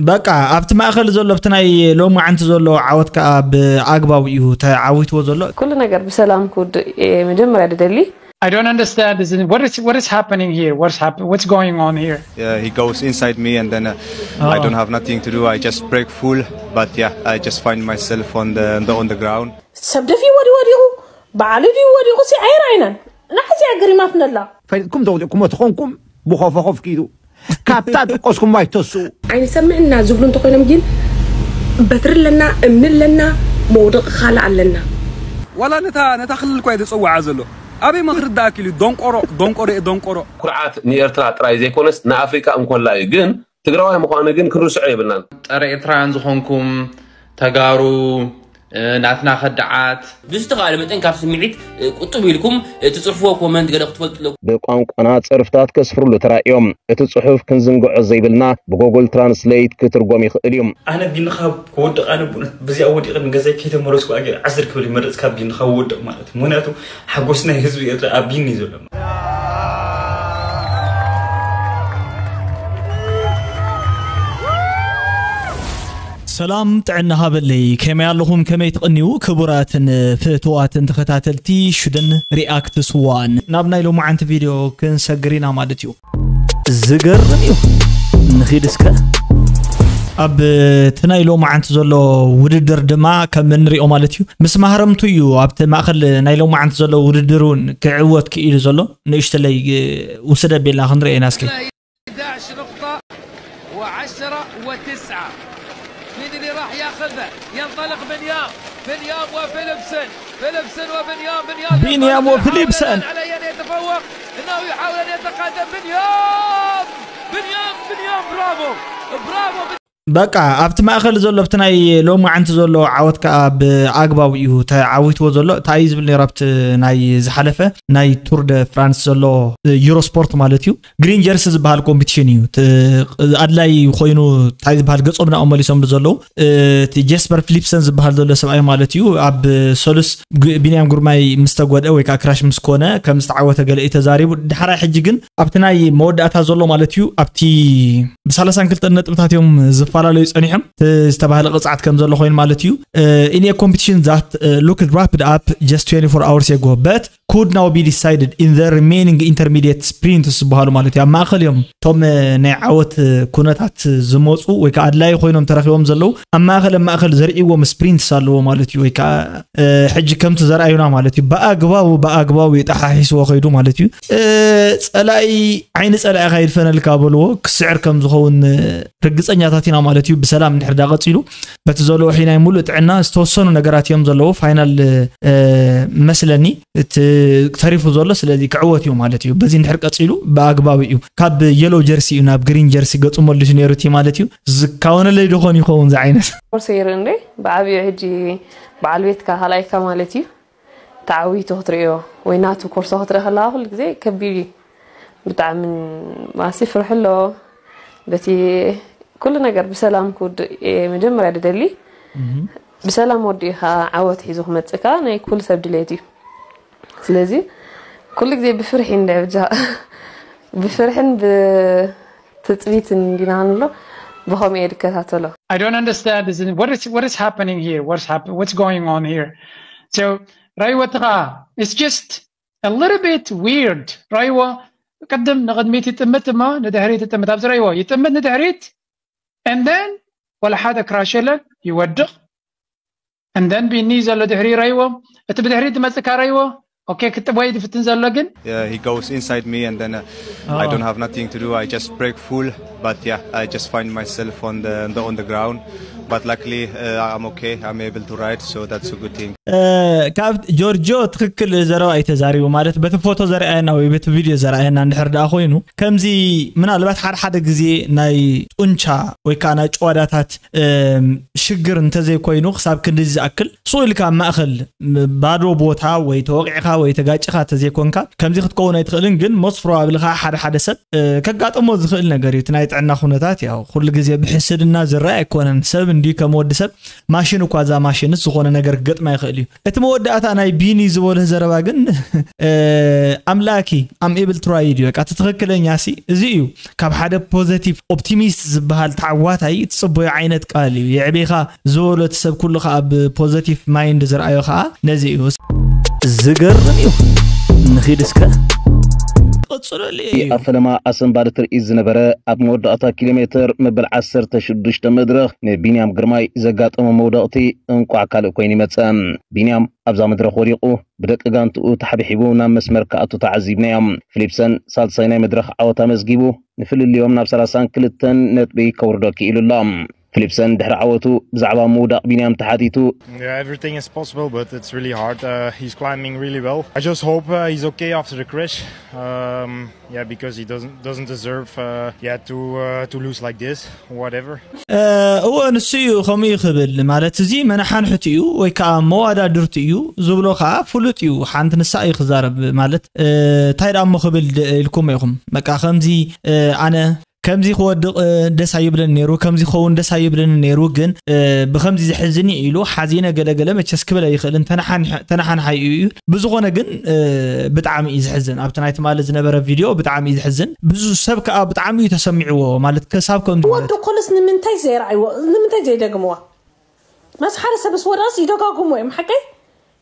በቃ ኣብቲ ማእኸል ዘሎ ኣብቲ ናይ ሎማዓንቲ ዘሎ ዓወት ከዓ ብኣግባቡ እዩ ተዓዊትዎ ዘሎ። ኩሉ ነገር ብሰላም ክውድእ እየ መጀመርያ ድደሊ። I don't understand this. What is what is happening here? What's happen? What's going on here? Yeah, he goes inside me, and then uh, I don't have nothing to do. I just break full, but yeah, I just find myself on the on the, on the ground. ሰብ ደፊ ወዲ ወዲቑ በዓሉ ድዩ ወዲቑ ሲ ኣይረኣይናን። ንዓዚ ኣገሪማትነላ። ፈሊጥኩም ተውዲቕኩሞ ተኾንኩም ብኾፈኾፍ ኪዱ ካብታ ድቆስኩም ኣይተስኡ። ኣይንሰምዕና ዝብሉ እንተኾይኖም ግን በትሪ ኣለና፣ እምኒ ኣለና፣ መውደቒ ካልእ ኣለና። ዋላ ነታ ነታ ክልል እኳ እዩ ዝፅውዓ ዘሎ። ኣበይ መኽርዳእኪ ኢሉ ደንቆሮ ደንቆሮ እየ ደንቆሮ። ኩርዓት ንኤርትራ ጥራይ ዘይኮነስ ንኣፍሪቃ እንኮላ እዩ። ግን ትግራዋይ ምዃኑ ግን ክንርስዖ የብልናን። ጸረ ኤርትራውያን ዝኾንኩም ተጋሩ ናትና ከዳዓት። ብዝተኻለ መጠን ካብ ስምዒት ቁጥብ ኢልኩም ትጽሕፍዎ ኮመንት ገለ ክትፈልጡ ኣለኩም። ብቋንቋና ጽርፍታት ከስፍርሉ ተራእዮም። እቲ ጽሑፍ ክንዝንግዖ ዘይብልና ብጎግል ትራንስሌት ክትርጎም ይኽእል እዩ። ኣነ ቢኒ ካብ ክወድቕ ኣነ ብእውነት በዚኣ ወዲቐ ንገዛይ ከይተመለስኩ ኣገር ዓስር ክብል ይመርጽ ካብ ቢኒ ካብ ወድቕ ማለት እዩ። ምኽንያቱ ሓጎስ ናይ ህዝቢ ኤርትራ ኣብ ቢኒ እዩ ዘሎ። ሰላም ጥዕና ሃበለይ። ከመይ ኣለኹም? ከመይ ትቕንዩ? ክቡራትን ፍትዋትን ተኸታተልቲ ሽደን ሪኣክትስ ዋን፣ ናብ ናይ ሎማዓንቲ ቪድዮ ክንሰግር ኢና ማለት እዩ። ዝገርም እዩ። ንኺድ እስከ። ኣብ እቲ ናይ ሎማዓንቲ ዘሎ ውድድር ድማ ከም እንሪኦ ማለት እዩ፣ ምስ ማህረምቱ እዩ ኣብቲ ማእኸል ናይ ሎማዓንቲ ዘሎ ውድድር እውን ክዕወት ክኢሉ ዘሎ። ንእሽተለይ ውስደ ቤላ ክንሪኦ ኢና እስኪ። احدعش نقطة وعشرة وتسعة. مين اللي راح ياخذها؟ ينطلق بنيام، بنيام وفيليبسن، فيليبسن وبنيام، بنيام بنيام وفيليبسن. على أن يتفوق، إنه يحاول أن يتقدم. بنيام، بنيام، بنيام، برافو، برافو. በቃ ኣብቲ ማእኸል ዘሎ ኣብቲ ናይ ሎማዓንቲ ዘሎ ዓወት ከዓ ብኣግባቡ እዩ ተዓዊትዎ ዘሎ። እንታይ እዩ ዝብል ነይሩ ኣብቲ ናይ ዝሓለፈ ናይ ቱር ደ ፍራንስ ዘሎ ዩሮስፖርት ማለት እዩ፣ ግሪን ጀርሲ ዝበሃል ኮምፒቲሽን እዩ። ኣድላይ ኮይኑ እንታይ ዝበሃል ገጾም ናኦም መሊሶም ዘለዉ እቲ ጀስፐር ፊሊፕሰን ዝበሃል ዘሎ ሰብኣይ ማለት እዩ። ኣብ ሰሉስ ቢንያም ጉርማይ ምስ ተጎድአ ወይ ከዓ ክራሽ ምስ ኮነ ከም ዝተዓወተ ገለ እዩ ተዛሪቡ። ዳሕራይ ሕጂ ግን ኣብቲ ናይ መወዳእታ ዘሎ ማለት እዩ ኣብቲ ብ ሰላሳን ክልተን ነጥብታት እዮም ዝፈላለዩ ጸኒሖም። ዝተባህለ ቅጽዓት ከም ዘሎ ኮይኑ ማለት እዩ። In a competition that looked wrapped up just twenty-four hours ago but could now be decided in the remaining intermediate sprints ዝበሃሉ ማለት እዩ። ኣብ ማእኸል እዮም እቶም ናይ ዓወት ኩነታት ዝመፁ ወይ ከዓ ኣድላይ ኮይኖም ተረኪቦም ዘለዉ። ኣብ ማእኸል ኣብ ማእኸል ዘርእዎም ስፕሪንትስ ኣለዎ ማለት እዩ። ወይ ከዓ ሕጂ ከምቲ ዘርኣዩና ማለት እዩ። ብኣግባቡ ብኣግባቡ እዩ ጠሓሒስዎ ከይዱ ማለት እዩ። ፀላኢ ዓይኒ ፀላኢኻ ይድፈነልካ በልዎ። ክስዕር ከም ዝኸውን ርግፀኛታት ኢና ማለት እዩ። ብሰላም እንድሕር ዳ ቀፂሉ በቲ ዘሎ ውሒ ናይ ሙሉእ ጥዕና ዝተወሰኑ ነገራት እዮም ዘለዉ። ፋይናል መስለኒ እቲ ተሪፉ ዘሎ ስለዚ ክዕወት እዩ ማለት እዩ። በዚ እንድሕር ቀፂሉ ብኣግባቡ እዩ ካብ የሎ ጀርሲ እዩ ናብ ግሪን ጀርሲ ገፁ መሊሱ ነይሩ እቲ ማለት እዩ። ዝካወነለይ ዶኾን ይኸውን ዝዓይነት ኮርስ ይርኢ እንዴ ብዓብዩ ሕጂ በዓል ቤትካ ካልኣይካ ማለት እዩ። ተዓዊቱ ክትርእዮ ወይ ናቱ ኮርሶ ክትርኢ ከለካ ኩሉ ግዜ ከቢድ እዩ። ብጣዕሚ ማሲ ፍርሒ ኣሎ። በቲ ኩሉ ነገር ብሰላም ክውድእ እየ መጀመርያ ድደሊ። ብሰላም ወዲእካ ዓወት ሒዙ ክመጽእ ከኣ ናይ ኩሉ ሰብ ድሌት እዩ። ስለዚ ኩሉ ግዜ ብፍርሒ እንደ ብጃ ብፍርሕን ብትጽቢትን እንዲና ንብሎ ብኸምኡ እየ ድከታተሎ። I don't understand this. What is what is happening here? What's happen? What's going on here? So ራይወትኻ it's just a little bit weird. ራይዎ ቅድም ንቕድሚት ይጥምት እሞ ንድሕሪት ይጥምት። ኣብዚ ራይዎ ይጥምት ንድሕሪት and then ወላ ሓደ ክራሽ የለን ይወድቕ። And then ቢኒ ዘሎ ድሕሪ ራይዎ እቲ ብድሕሪት ዝመጽካ ራይዎ okay ክጥቦይ ዝፍትን ዘሎ ግን Yeah, he goes inside me, and then uh, I don't have nothing to do. I just break full, but yeah, I just find myself on the on the, on the ground. But luckily, uh, I'm okay. I'm able to ride, so that's a good thing. ካብ ጆርጆ ትክክል ዘረባ እዩ ተዛሪቡ ማለት በቲ ፎቶ ዘርኣየና ወይ በቲ ቪድዮ ዘርኣየና እንድሕር ደኣ ኮይኑ ከምዚ ምናልባት ሓደ ሓደ ግዜ ናይ ጡንቻ ወይ ከዓ ናይ ጨዋዳታት ሽግር እንተዘይኮይኑ ክሳብ ክንድዚ ዝኣክል ሱቕ ኢልካ ኣብ ማእኸል ባዶ ቦታ ወይ ተወቒዕካ ወይ ተጋጭኻ ተዘይኮንካ ከምዚ ክትከውን ኣይትኽእልን። ግን most probably ከዓ ሓደ ሓደ ሰብ ከጋጥሞ ዝኽእል ነገር እዩ። እቲ ናይ ጥዕና ኩነታት ያው ኩሉ ግዜ ብሕስድና ዝረአ ኣይኮነን። ሰብ እንዲዩ ከም ወዲ ሰብ ማሽን እኳ እዛ ማሽንስ ዝኾነ ነገር ክገጥማ ይኽእል እዩ። እቲ መወዳእታ ናይ ቢኒ ዝበሎ ዘረባ ግን ኣምላኪ I'm able to ride እዩ። በቃ እቲ ትኽክለኛ ሲ እዚ እዩ። ካብ ሓደ ፖዘቲቭ ኦፕቲሚስት ዝበሃል ተዓዋታይ ትፅበዮ ዓይነት ቃል እዩ። የዕቤኻ ዝበሎ እቲ ሰብ ኩሉ ከዓ ብፖዘቲቭ ማይንድ ዝረኣዮ ከዓ ነዚ እዩ። ዝገርም እዩ። ንኺድ እስከ። ቀፅለሉ እዩ። ኣብ ፈለማ ኣሰንባዲ ትርኢት ዝነበረ ኣብ መወዳእታ ኪሎ ሜትር መበል ዓሰርተ ሽዱሽተ መድረኽ ንቢንያም ግርማይ ዘጋጠሞ መውደቕቲ እንቋዕ ካልእ ኮይኑ ይመጸ። ቢንያም ኣብዛ መድረኽ ወዲቑ ብደቂ ጋንትኡ ተሓብሒቡ ናብ መስመር ክኣቱ ተዓዚብናዮ። ፊሊፕሰን ሳልሳይ ናይ መድረኽ ዓወት ኣመዝጊቡ ንፍልልዮም ናብ ሰላሳን ክልተን ነጥቢ ከውርዶ ክኢሉ ኣሎ። ፊሊፕሰን ድሕሪ ዓወቱ ብዛዕባ ምውዳቕ ቢንያም ተሓቲቱ፣ Yeah, everything is possible, but it's really hard. Uh, he's climbing really well. I just hope uh, he's okay after the crash. Um, yeah, because he doesn't doesn't deserve uh, yeah to uh, to lose like this. Whatever. እወ ንሱ እዩ ከምኡ እዩ ክብል ማለት እዚ መነሓንሕቲ እዩ ወይ ከዓ መዋዳድርቲ እዩ ዝብሎ ከዓ ፍሉጥ እዩ። ሓንቲ ንሳ እዩ ክዛረብ ማለት እንታይ ደኣ እሞ ክብል ኢልኩም ኢኹም። በቃ ከምዚ ኣነ ከምዚ ክወድቕ ደስ ኣይብለኒ ነይሩ፣ ከምዚ ክኸውን ደስ ኣይብለኒ ነይሩ፣ ግን ብከምዚ ዘሕዝን እዩ ኢሉ ሓዚነ ገለገለ መቸስ ክብል ኣይኽእልን። ተነሓንሓይ እዩ። ብዝኾነ ግን ብጣዕሚ እዩ ዘሕዝን። ኣብቲ ናይ ትማሊ ዝነበረ ቪድዮ ብጣዕሚ እዩ ዘሕዝን። ብዙ ሰብ ከዓ ብጣዕሚ እዩ ተሰሚዕዎ ማለት ክሳብ ከምዚ ማለት ወዲ ኮልስ ንምንታይ ዘይረኣይዎ ንምንታይ ዘይደግምዋ? መስ ሓደ ሰብስ ወዳስ ይደጋግሙ እዮም ሓቀይ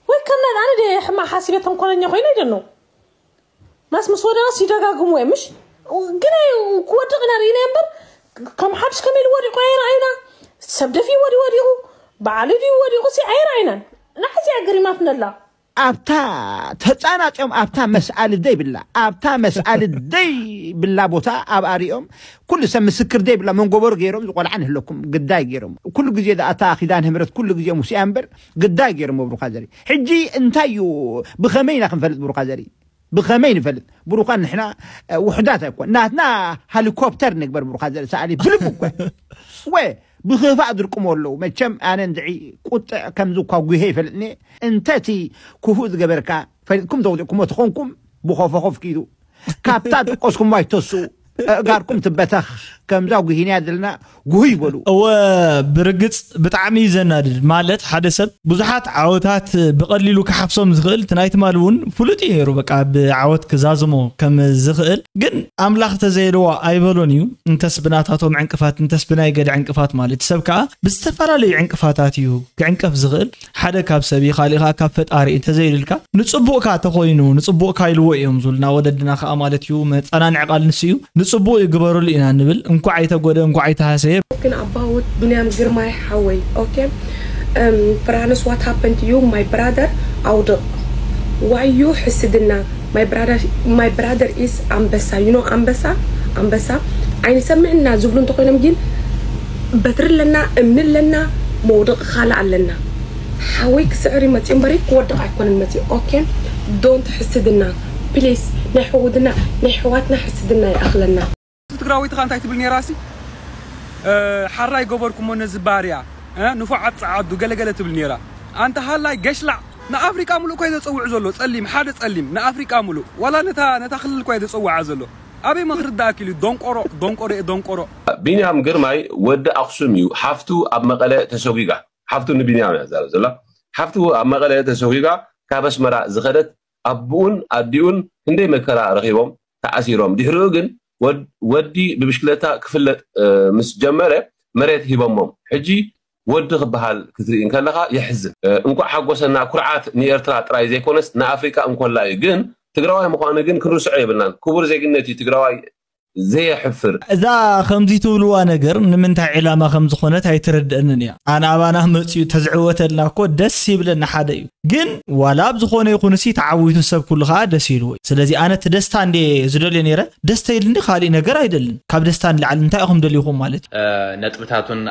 ወይ ከም ናይ ኣነ ደ ሕማ ሓሲበ ተንኮለኛ ኮይነ ይደነው መስ ምስ ወደናስ ይደጋግሙ እዮም። ምሽ ግን ክወድቕ ኢና ርኢና እምበር ከም ሓድሽ ከመይ ኢሉ ወዲቑ ኣይረኣይና። ሰብ ደፊ ወዲ ወዲቑ በዓል ድዩ ወዲቑ ሲ ኣይረኣይናን። ንዓዚያ ገሪማትነላ። ኣብታ ተፃናፅዮም ኣብታ መስኣሊ ደይብላ ኣብታ መስኣሊ ደይብላ ቦታ ኣብ ኣሪኦም ኩሉ ሰብ ምስክር ደይብላ መንጎበሩ ገይሮም ዝቆልዓ ንህለኩም ግዳይ ገይሮም ኩሉ ግዜ ዝኣታ ኪዳነ ምህረት ኩሉ ግዜ ሙሲኣ እምበር ግዳይ ገይሮም ብሩካ ዘርኢ ሕጂ እንታይ እዩ ብኸመይ ኢና ክንፈልጥ ብሩካ ዘርኢ ብኸመይ ንፈልጥ ብሩካ ንሕና ውሕዳት ኣይኮን ናትና ሄሊኮፕተር ንግበር ብሩካ ዘርኢ ሰኣሊ ብልቡ እኮ ወ ብኽፋእ ዝርቅሞ ኣለዉ መቸም ኣነ እንድዒ ቁጥዕ ከምዚ እኳ ጉሄ ይፈልጥኒ እንተ እቲ ክፉእ ዝገበርካ ፈሊጥኩም ዘውፅእኩሞ ተኾንኩም ብኾፈኾፍ ኪዱ ካብታ ዝጠቀስኩሞ ኣይትተስኡ እእጋርኩም ትበተኽ ከምዛ ጉሂንያ ዘለና ጉህይ በሉ እወ ብርግፅ ብጣዕሚ እዩ ዘናድድ ማለት ሓደ ሰብ ብዙሓት ዓወታት ብቐሊሉ ክሓፍሶም ዝኽእል እቲ ናይ ትማሊ እውን ፍሉጥ እዩ ነይሩ በቃ ብዓወት ክዛዝሞ ከም ዝኽእል ግን ኣምላኽ ተዘየለዎ ኣይበሎን እዩ እንተስ ብናታቶም ዕንቅፋት እንተስ ብናይ ገለ ዕንቅፋት ማለት ሰብ ከዓ ብዝተፈላለዩ ዕንቅፋታት እዩ ክዕንቀፍ ዝኽእል ሓደ ካብ ሰብ እዩ ካሊእ ከዓ ካብ ፈጣሪ እዩ እንተዘይልልካ ንፅቡቕካ ተኾይኑ ንፅቡቕካ ኢልዎ እዮም ዝብሉና ወለድና ከዓ ማለት እዩ መፀናንዒ ቃል ንሱ እዩ ንፅቡቕ እዩ ግበሩሉ ኢና ንብል እንኳዕ ኣይተጎደ እንኳዕ ኣይተሃሰየ ግን about ቢንያም ግርማይ ሓወይ okay um, ፍራንስ what happened to you my brother ኣውድቕ ዋዩ ሕስድና my brother my brother is ኣንበሳ you know ኣንበሳ ኣንበሳ ኣይንሰምዕና ዝብሉ እንተኮይኖም ግን በትሪ ኣለና እምኒ ኣለና መውደቂ ካልእ ኣለና ሓወይ ክስዕር ይመፅእ እምበሪ ክወድቕ ኣይኮነን መፅእ okay don't ሕስድና please ናይ ሕውድና ናይ ሕዋትና ሕስድና ይኣኽለና ትግራወይቲ ካ እንታይ ትብል ነይራ ሲ ሓራይ ገበርኩሞ ነዚ ባርያ ንፉዓት ጸዓዱ ገለገለ ትብል ነይራ ኣንተ ሃላይ ገሽላዕ ንኣፍሪቃ ሙሉእ ኮይ ዘጸውዕ ዘሎ ጸሊም ሓደ ጸሊም ንኣፍሪቃ ሙሉእ ዋላ ነታ ነታ ክልል ኮይ ዘጸውዓ ዘሎ ኣበይ መኽርዳእክ ኢሉ ደንቆሮ ደንቆሮ ደንቆሮ ቢንያም ግርማይ ወዲ ኣኽሱም እዩ ሓፍቱ ኣብ መቐለ ተሰጒጋ ሓፍቱ ንቢንያም እያ ዛረብ ዘላ ሓፍቱ ኣብ መቐለ ተሰጒጋ ካብ ኣስመራ ዝኸደት ኣቡኡን ኣዲኡን ክንደይ መከራ ረኺቦም ተኣሲሮም ድሕሪኡ ግን ወዲ ብብሽክለታ ክፍለጥ ምስ ጀመረ መሬት ሂቦሞም ሕጂ ወዲ ክበሃል ክትርኢ እንከለኻ የሕዝን እንኳዕ ሓጎሰና ኩርዓት ንኤርትራ ጥራይ ዘይኮነስ ንኣፍሪቃ እንኮላ እዩ ግን ትግራዋይ ምዃኑ ግን ክንርስዖ የብልናን ክቡር ዜግነት እዩ ትግራዋይ ዘየሕፍር እዛ ከምዚ ትብልዋ ነገር ንምንታይ ዕላማ ከም ዝኾነት ኣይትረድእንን እያ ኣነ ኣባና መፅኡ ተዝዕወተልና እኮ ደስ ይብለና ሓደ እዩ ግን ዋላ ኣብ ዝኾነ ይኹን ሲ ተዓዊቱ ሰብ ኩሉ ከዓ ደስ ኢልዎ እዩ ስለዚ ኣነ እቲ ደስታ እንዴ ዝደልዮ ነይረ ደስታ ኢል እንዲ ካሊእ ነገር ኣይደልን ካብ ደስታ ንላዕሊ እንታይ ኢኹም ደሊኹም ማለት እዩ ነጥብታቱን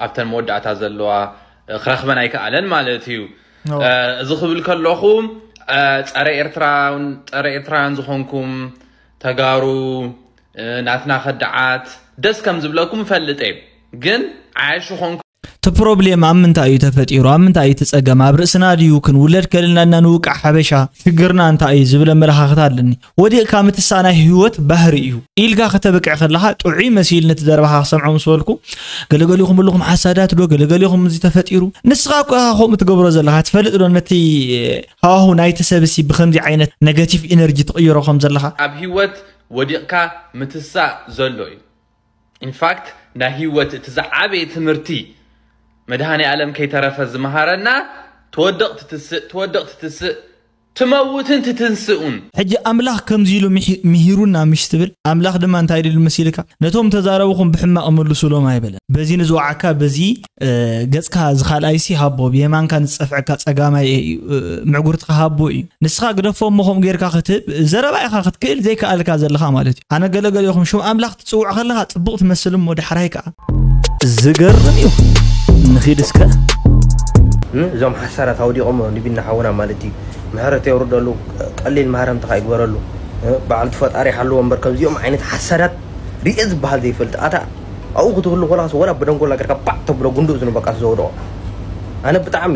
ኣብተን መወዳእታ ዘለዋ ክረኽበን ኣይከኣለን ማለት እዩ እዚ ክብል ከለኹ ፀረ ኤርትራን ዝኾንኩም ተጋሩ ናትና ከዳዓት ደስ ከም ዝብለኩም እፈልጥ እየ ግን ዓያሹ ኮንኩም እቲ ፕሮብሌም ኣብ ምንታይ እዩ ተፈጢሩ? ኣብ ምንታይ እዩ እቲ ጸገም? ኣብ ርእስና ድዩ? ክንውለድ ከልና እና ንውቃዕ ሓበሻ? ሽግርና እንታይ እዩ ዝብል ኣመለኻኽታ ኣለኒ። ወዲቕካ ምትሳእ ናይ ህይወት ባህሪ እዩ ኢልካ ከተብቅዕ ከለኻ ጥዑይ መሲል ነቲ ዘረባኻ ክሰምዖ ምስ በልኩ፣ ገለገሊኹም ኣለኹም ሓሳዳት ዶ? ገለገሊኹም እዚ ተፈጢሩ? ንስኻ እኮ ኢኻ ከምኡ ትገብሮ ዘለኻ። ትፈልጥ ዶ ነቲ ሃዋሁ ናይቲ ሰብሲ ብኸምዚ ዓይነት ኔጋቲቭ ኢነርጂ ትቕይሮ ከም ዘለኻ? ኣብ ህይወት ወዲቕካ ምትሳእ ዘሎ እዩ። ኢንፋክት ናይ ህይወት እቲ ዝዓበየ ትምህርቲ መድሃኔ ኣለም ከይተረፈ ዝመሃረና፣ ትወድቕ ትትስእ፣ ትወድቕ ትትስእ፣ ትመውትን ትትንስኡን። ሕጂ ኣምላኽ ከምዚ ኢሉ ምሂ- ምሂሩና ምሽ ትብል፣ ኣምላኽ ድማ እንታይ ኢሉ መሲልካ? ነቶም ተዛረብኹም ብሕማቕ መልሱሎም ኣይበለን። በዚ ንዝወዓካ በዚ እ፣ ገጽካ ዝኻልኣይሲ ሃቦ፣ ብየማንካ ንዝጸፍዐካ ጸጋማይ እዩ፣ እ፣ ምዕጉርትኻ ሃቦ እዩ። ንስኻ ግደፎ እሞ ከምኡ ጌርካ ክትህብ፣ ዘረባ ኢኻ ክትክእል ዘይከኣልካ ዘለኻ ማለት እዩ። ኣነ ገለገለ ኢኹም ሽም ኣምላኽ ትጽውዕ ከለኻ ጽቡቕ ትመስል እሞ ዳሕራይ ከኣ ዝገርም እዩ። ንኺድ እስከ። እም፣ እዞም ሓሳራት ኣውዲቖሞ ንቢና ሓውና ማለት እዩ። ምሕረት የውርደሉ፣ ቀሊል ማህረምቲ ኸኣ ይግበረሉ። እ፣ በዓልቲ ፈጣሪ ይሓልዎ እምበር ከምዚኦም ዓይነት ሓሳዳት ርኤ ዝበሃል ዘይፈልጥ። ኣታ ኣብኡ ክትህሉ ኮላስ ወላ ብደንጎላ ገርካ ባዕ ተብሎ ጉንዱእ ዝንበቃስ ዘውድቖ። ኣነ ብጣዕሚ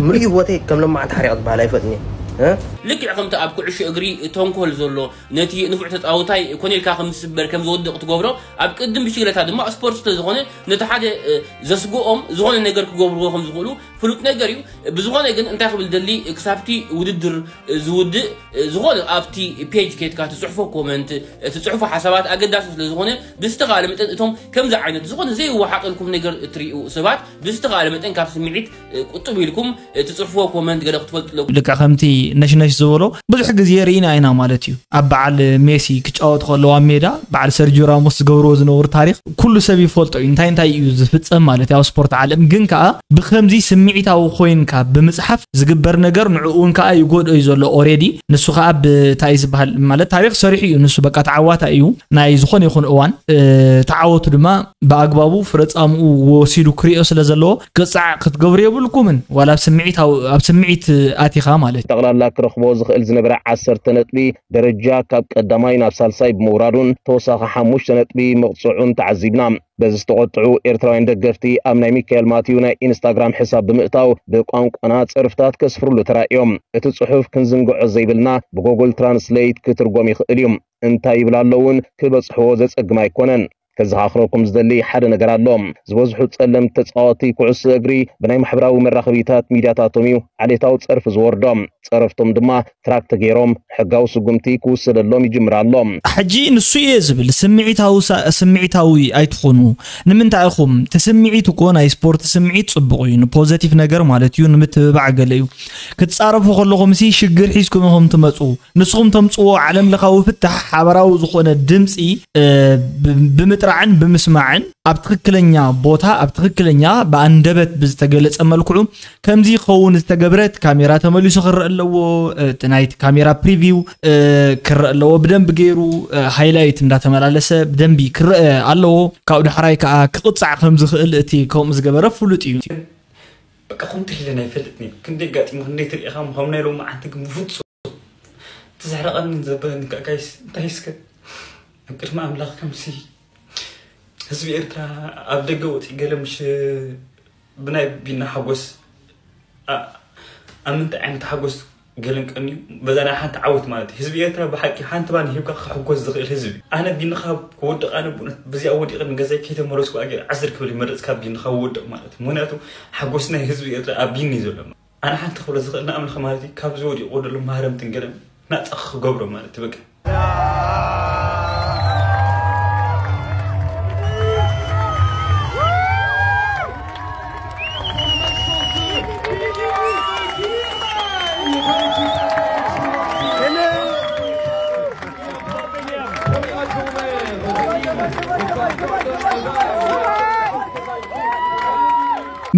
ምሉእ ህይወተይ ከም ለማዓንቲ ሓሪቕ ዝበሃል ኣይፈጥን እየ። እ? ልክዕ ከምቲ ኣብ ኩዕሾ እግሪ ተንኮል ዘሎ፣ ነቲ ንፉዕ ተጻዋታይ ኮነ ኢልካ ከም ዝስበር ከም ዝወድቕ ትገብሮ፣ ኣብ ቅድም ብሽግለታ ድማ ስፖርት ስለ ዝኾነ ነቲ ሓደ እ፣ ዘስግኦም ዝኾነ ነገር ክገብርዎ ከም ዝኽእሉ ፍሉጥ ነገር እዩ። ብዝኾነ ግን እንታይ ክብል ደሊ ክሳብቲ ውድድር እ፣ ዝውድእ እ፣ ዝኾነ ኣብቲ ፔጅ ከይድካ ትጽሕፎ ኮመንት እ፣ ትጽሕፎ ሓሳባት ኣገዳሲ ስለ ዝኾነ ብዝተኻለ መጠን እቶም ከምዚ ዓይነት ዝኾነ ዘይወሓጠልኩም ነገር እትርእዩ ሰባት ብዝተኻለ መጠን ካብ ስምዒት እ፣ ቁጥብ ኢልኩም እ፣ ትጽሕፍዎ ኮመንት ገለ ክትፈልጡ ኣለኩም። ልክዕ ከምቲ ነሽነሽ ዝበሎ ብዙሕ ግዜ ርኢና ኢና ማለት እዩ። ኣብ በዓል ሜሲ ክጫወት ከለዉ ኣብ ሜዳ በዓል ሰርጂዮ ራሞስ ዝገብርዎ ዝነበሩ ታሪኽ ኩሉ ሰብ ይፈልጦ እዩ። እንታይ እንታይ እዩ ዝፍጸም ማለት እዩ ኣብ ስፖርት ዓለም። ግን ከኣ ብከምዚ ስምዒታዊ ኮይንካ ብምጽሓፍ ዝግበር ነገር ንዕኡ እውን ከኣ ይጎድኦ እዩ ዘሎ ኦሬዲ። ንሱ ከኣ ብታይ ዝበሃል ማለት ታሪኽ ሰሪሑ እዩ። ንሱ በቃ ተዓዋታይ እዩ። ናይ ዝኾነ ይኹን እዋን እ፣ ተዓወቱ ድማ ብኣግባቡ ፍረጻምኡ ወሲዱ ክሪኦ ስለ ዘለዎ ቅጻዕ ክትገብሩ የብልኩምን። ዋላ ኣብ ስምዒት ኣብ ስምዒት ኣቲኻ ማለት እዩ። ጠቕላላ ክረኽቦ ዝኽእል ዝነበረ ዓሰርተ ነጥቢ ደረጃ ካብ ቀዳማይ ናብ ሳልሳይ ብምውራዱን ተወሳኺ ሓሙሽተ ነጥቢ ምቕጽዑን ተዓዚብና። በዚ ዝተቖጥዑ ኤርትራውያን ደገፍቲ ኣብ ናይ ሚካኤል ማቲዩ ናይ ኢንስታግራም ሕሳብ ብምእታው ብቋንቋና ጸርፍታት ከስፍርሉ ተራእዮም። እቲ ጽሑፍ ክንዝንግዖ ዘይብልና ብጎግል ትራንስሌት ክትርጎም ይኽእል እዩ። እንታይ ይብል ኣሎ እውን ክበጽሕዎ ዘጸግም ኣይኮነን። ከዘኻኽረኩም ዝደሊ ሓደ ነገር ኣሎ። ዝበዝሑ ጸለምቲ ተጻወቲ ኩዕሶ እግሪ ብናይ ማሕበራዊ መራኸቢታት ሚድያታቶም እዩ ዓሌታዊ ጸርፊ ዝወርዶም። ጸረፍቶም ድማ ትራክ ተገይሮም ሕጋዊ ስጉምቲ ክውሰደሎም ይጅምር ኣሎ። ሕጂ ንሱ እየ ዝብል ስምዒታዊ ሳ- ስምዒታዊ ኣይትኾኑ። ንምንታይ ኢኹም እቲ ስምዒት እኮ ናይ ስፖርት ስምዒት ጽቡቕ እዩ ንፖዘቲቭ ነገር ማለት እዩ ንምትብባዕ ገለ እዩ። ክትጻረፉ ከለኹም ሲ ሽግር ሒዝኩም ኢኹም ትመጹ። ንስኹም ተምጽዎ ዓለም ለኻዊ ፍታሕ ሓበራዊ ዝኾነ ድምጺ እ፣ ብ- ብምጥራዕን ብምስማዕን ኣብ ትኽክለኛ ቦታ ኣብ ትክክለኛ ብኣንደበት ብዝተገለጸ መልክዑ ከምዚ ይኸውን ዝተገብረ እቲ ካሜራ ተመሊሱ ክረአ ኣለዎ። እቲ ናይቲ ካሜራ ፕሪቪው እ፣ ክረአ ኣለዎ ብደንቢ ገይሩ እ፣ ሃይላይት እንዳተመላለሰ ብደንቢ ክረአ ኣለዎ። ካብኡ ዳሕራይ ከዓ ክቕጻዕ ከም ዝኽእል እቲ ከምኡ ዝገበረ ፍሉጥ እዩ። በቃ ከምቲ ሒዘ ናይ ፈልጥኒ ክንደይ ጋጢሙ ክንደይ ትሪኢኻ ከም ናይ ሎማዓንቲ ግን ብፍጹም እቲ ዘሕረቐኒ ዘበለኒ ከዓ ጋይስ እንታይ እስከ ኣብ ቅድሚ ኣምላኽ ከምሲ ህዝቢ ኤርትራ ኣብ ደገ ወፂ ገለ ምሽ ብናይ ቢና ሓጎስ ኣብ ምንታይ ዓይነት ሓጎስ ገለንቀኒ በዛ ናይ ሓንቲ ዓወት ማለት እዩ ህዝቢ ኤርትራ ብሓቂ ሓንቲ ባን ሂብካ ክሕጎስ ዝኽእል ህዝቢ ኣነ ቢንኻ ክወድቕ ኣነ ብእውነት በዚኣ ወዲቐ ንገዛይ ከይተመለስኩ ኣገር ዓስር ክብል ይመርፅ ካብ ቢንኻ ክወድቕ ማለት እዩ ምክንያቱ ሓጎስ ናይ ህዝቢ ኤርትራ ኣብ ቢኒ ዘሎ ኣነ ሓንቲ ክብሎ ዝኽእል ንኣምላኽ ማለት እዩ ካብዚ ወዲቕዎ ዘሎ ማህረምትን ገለን ናፃ ክገብሮ ማለት እዩ በቃ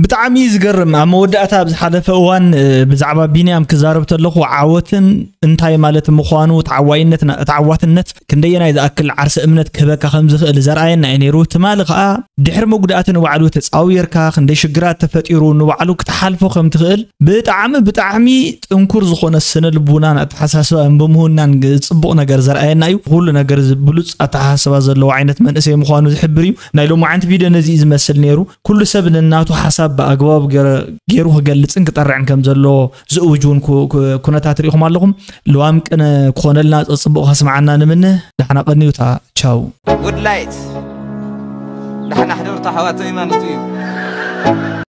ብጣዕሚ እዩ ዝገርም ኣብ መወዳእታ ኣብ ዝሓለፈ እዋን ብዛዕባ ቢንያም ክዛረብ ተለኹ ዓወትን እንታይ ማለት ምዃኑ ተዓዋይነትና ተዓዋትነት ክንደየናይ ዝኣክል ዓርሰ እምነት ክህበካ ከም ዝኽእል ዘርኣየና እዩ ነይሩ ትማሊ ከዓ ድሕሪ መጉዳእቲ ንባዕሉ ተጻዊርካ ክንደይ ሽግራት ተፈጢሩ ንባዕሉ ክትሓልፎ ከም ትኽእል ብጣዕሚ ብጣዕሚ ጥንኩር ዝኾነ ስነ ልቡናን ኣተሓሳስባን ብምህናን ጽቡቕ ነገር ዘርኣየና እዩ። ኩሉ ነገር ብሉጽ ኣተሓሳስባ ዘለዎ ዓይነት መንእሰይ ምዃኑ ዝሕብር እዩ። ናይ ሎማዓንቲ ቪድዮ ነዚ እዩ ዝመስል ነይሩ። ኩሉ ሰብ ንናቱ ሓሳብ ብኣግባብ ገረ- ገይሩ ክገልጽን ክጠርዕን ከም ዘለዎ ዝእውጅ እውን ኩ- ኩ- ኩነታት ርኢኹም ኣለኹም። ልዋም ቅነ ክኾነልና ጽቡቕ ከስምዓና ንምነ። ዳሕና ቀንዩታ። ቻው። ውድላይት ዳሕና ሕደርታ ሓዋተ ይማምቱ እዩ።